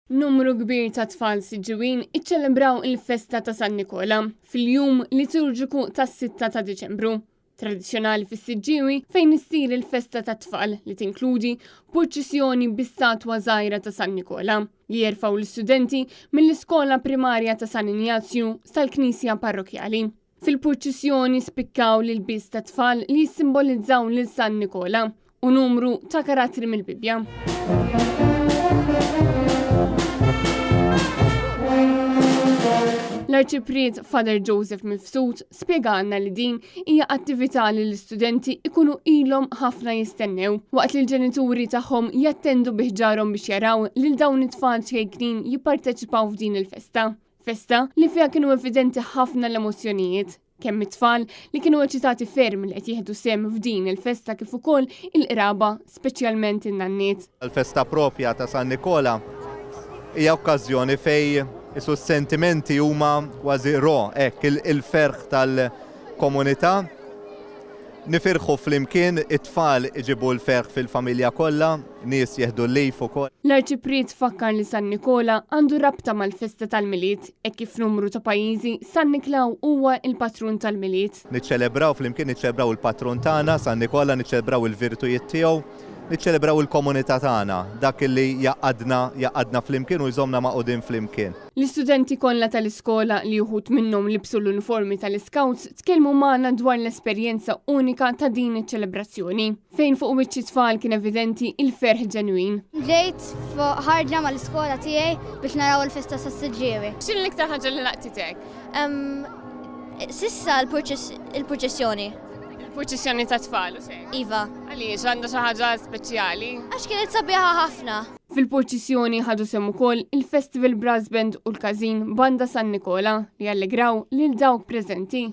Numru kbir ta' tfal Siġġiwin iċċelebraw il-festa ta' San Nikola fil-jum liturġiku tas-sitta ta' Diċembru, tradizzjonali fis-Siġġiewi fejn issir il-festa tat-tfal li tinkludi purċissjoni bi statwa żgħira ta' San Nikola li jerfgħu l-istudenti mill-iskola primarja ta' San Injazju sal-knisja parrokkjali. Fil-purċissjoni spikkaw l-ilbies ta' tfal li jissimbolizzaw lil San Nikola u numru ta' karattri mill-Bibbja. L-Arċipriet Father Joseph Mifsud spjegalna li din hija attività li l-istudenti ikunu ilhom ħafna jistennew waqt li l-ġenituri tagħhom jattendu bi ħġarhom biex jaraw lil dawn it-tfal ċkejknin jipparteċipaw f'din il-festa. Festa li fiha kienu evidenti ħafna l-emozzjonijiet, kemm mit-tfal li kienu eċitati ferm li qed jieħdu sehem f'din il-festa kif ukoll il-qraba, speċjalment in-nanniet. Il-festa propja ta' San Nikola hija okkażjoni fejn isu s-sentimenti huma kważi ro, hekk il-ferħ tal-komunità. Nifirħu flimkien, it-tfal iġibu l-ferħ fil-familja kollha, nies jieħdu l-leave ukoll. L-Arċipriet fakkar li San Nikola għandu rabta mal-festa tal-Milied, hekk kif f'numru ta' pajjiżi San Niklaw huwa l-patrun tal-Milied. Niċċelebraw flimkien, niċċelebraw il-patrun tagħna, San Nikola, niċċelebraw il-virtujiet tiegħu, niċċelebraw il-komunità tagħna, dak li jgħaqqadna, jgħaqqadna flimkien u jżommna magħqudin flimkien. L-istudenti kollha tal-iskola li uħud minnhom libsu l-uniformi tal-Iscouts tkellmu magħna dwar l-esperjenza unika ta' din iċ-ċelebrazzjoni, fejn fuq wiċċ it-tfal kien evidenti il-ferħ ġenwin. Ġejt fuq ħarġa mal-iskola tiegħi biex naraw il-festa tas-Siġġiewi. X'inhi l-iktar ħaġa li laqtitek? Sissa l-purċissjoni. Il-purċissjoni tat-tfal u xejn? Iva. Għaliex għandha xi ħaġa speċjali? Għax kienet sabiħa ħafna. Fil-purċissjoni ħadu sehem ukoll il-Festival Brass Band u l-Każin Banda San Nikola li allegraw lil dawk preżenti.